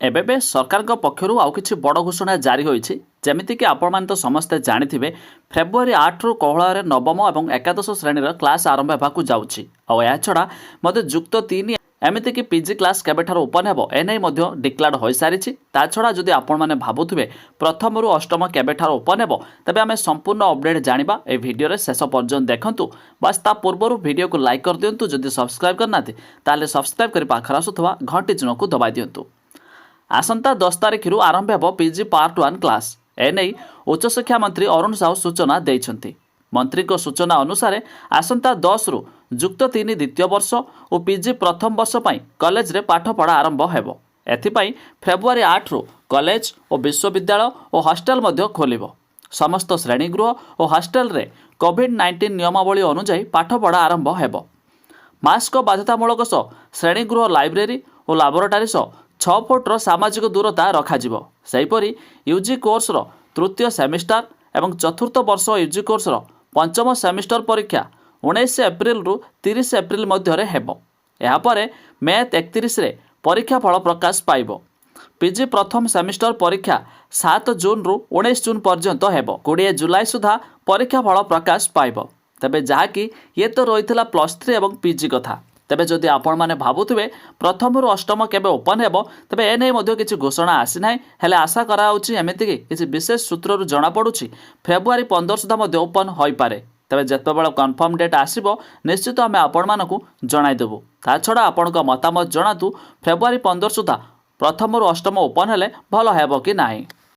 ଏବେ ଏବେ ସରକାରଙ୍କ ପକ୍ଷରୁ ଆଉ କିଛି ବଡ଼ ଘୋଷଣା ଜାରି ହୋଇଛି। ଯେମିତିକି ଆପଣମାନେ ତ ସମସ୍ତେ ଜାଣିଥିବେ, ଫେବୃଆରୀ 8ରୁ କୋହଳରେ ନବମ ଏବଂ ଏକାଦଶ ଶ୍ରେଣୀର କ୍ଲାସ୍ ଆରମ୍ଭ ହେବାକୁ ଯାଉଛି। ଆଉ ଏହାଛଡ଼ା ମଧ୍ୟ ଯୁକ୍ତ 3, ଏମିତିକି ପିଜି କ୍ଲାସ୍ କେବେଠାରୁ ଓପନ୍ ହେବ, ଏନେଇ ମଧ୍ୟ ଡିକ୍ଲାର୍ଡ ହୋଇସାରିଛି। ତା ଛଡ଼ା ଯଦି ଆପଣମାନେ ଭାବୁଥିବେ ପ୍ରଥମରୁ ଅଷ୍ଟମ କେବେଠାରୁ ଓପନ୍ ହେବ, ତେବେ ଆମେ ସମ୍ପୂର୍ଣ୍ଣ ଅପଡେଟ୍ ଜାଣିବା ଏହି ଭିଡ଼ିଓରେ। ଶେଷ ପର୍ଯ୍ୟନ୍ତ ଦେଖନ୍ତୁ। ବାସ୍, ତା ପୂର୍ବରୁ ଭିଡ଼ିଓକୁ ଲାଇକ୍ କରିଦିଅନ୍ତୁ। ଯଦି ସବସ୍କ୍ରାଇବ୍ କରିନାହାନ୍ତି, ତାହେଲେ ସବସ୍କ୍ରାଇବ୍ କରି ପାଖରେ ଆସୁଥିବା ଘଣ୍ଟି ଚିହ୍ନକୁ ଦବାଇ ଦିଅନ୍ତୁ। ଆସନ୍ତା 10 ତାରିଖରୁ ଆରମ୍ଭ ହେବ ପିଜି ପାର୍ଟ 1 କ୍ଲାସ୍। ଏନେଇ ଉଚ୍ଚଶିକ୍ଷା ମନ୍ତ୍ରୀ ଅରୁଣ ସାହୁ ସୂଚନା ଦେଇଛନ୍ତି। ମନ୍ତ୍ରୀଙ୍କ ସୂଚନା ଅନୁସାରେ ଆସନ୍ତା 10ରୁ ଯୁକ୍ତ 3 ଦ୍ୱିତୀୟ ବର୍ଷ ଓ ପିଜି ପ୍ରଥମ ବର୍ଷ ପାଇଁ କଲେଜରେ ପାଠପଢ଼ା ଆରମ୍ଭ ହେବ। ଏଥିପାଇଁ ଫେବୃଆରୀ 8ରୁ କଲେଜ ଓ ବିଶ୍ୱବିଦ୍ୟାଳୟ ଓ ହଷ୍ଟେଲ ମଧ୍ୟ ଖୋଲିବ। ସମସ୍ତ ଶ୍ରେଣୀଗୃହ ଓ ହଷ୍ଟେଲରେ କୋଭିଡ୍-19 ନିୟମାବଳୀ ଅନୁଯାୟୀ ପାଠପଢ଼ା ଆରମ୍ଭ ହେବ। ମାସ୍କ ବାଧ୍ୟତାମୂଳକ ସହ ଶ୍ରେଣୀଗୃହ, ଲାଇବ୍ରେରୀ ଓ ଲାବୋରେଟୋରୀ ସହ 6 ଫୁଟର ସାମାଜିକ ଦୂରତା ରଖାଯିବ। ସେହିପରି ୟୁଜି କୋର୍ସର ତୃତୀୟ ସେମିଷ୍ଟାର ଏବଂ ଚତୁର୍ଥ ବର୍ଷ ୟୁଜି କୋର୍ସର ପଞ୍ଚମ ସେମିଷ୍ଟର ପରୀକ୍ଷା 19 ଏପ୍ରିଲରୁ 30 ଏପ୍ରିଲ ମଧ୍ୟରେ ହେବ। ଏହାପରେ ମେ 31ରେ ପରୀକ୍ଷା ଫଳ ପ୍ରକାଶ ପାଇବ। ପିଜି ପ୍ରଥମ ସେମିଷ୍ଟର ପରୀକ୍ଷା 7 ଜୁନରୁ 19 ଜୁନ ପର୍ଯ୍ୟନ୍ତ ହେବ। 20 ଜୁଲାଇ ସୁଦ୍ଧା ପରୀକ୍ଷା ଫଳ ପ୍ରକାଶ ପାଇବ। ତେବେ ଯାହାକି ଇଏ ତ ରହିଥିଲା ପ୍ଲସ୍ 3 ଏବଂ ପିଜି କଥା। ତେବେ ଯଦି ଆପଣମାନେ ଭାବୁଥିବେ ପ୍ରଥମରୁ ଅଷ୍ଟମ କେବେ ଓପନ୍ ହେବ, ତେବେ ଏନେଇ ମଧ୍ୟ କିଛି ଘୋଷଣା ଆସିନାହିଁ। ହେଲେ ଆଶା କରାଯାଉଛି, ଏମିତିକି କିଛି ବିଶେଷ ସୂତ୍ରରୁ ଜଣାପଡ଼ୁଛି, ଫେବୃଆରୀ 15 ସୁଦ୍ଧା ମଧ୍ୟ ଓପନ୍ ହୋଇପାରେ। ତେବେ ଯେତେବେଳେ କନଫର୍ମ ଡେଟ୍ ଆସିବ, ନିଶ୍ଚିତ ଆମେ ଆପଣମାନଙ୍କୁ ଜଣାଇଦେବୁ। ତା ଛଡ଼ା ଆପଣଙ୍କ ମତାମତ ଜଣାନ୍ତୁ, ଫେବୃଆରୀ 15 ସୁଦ୍ଧା ପ୍ରଥମରୁ ଅଷ୍ଟମ ଓପନ୍ ହେଲେ ଭଲ ହେବ କି ନାହିଁ?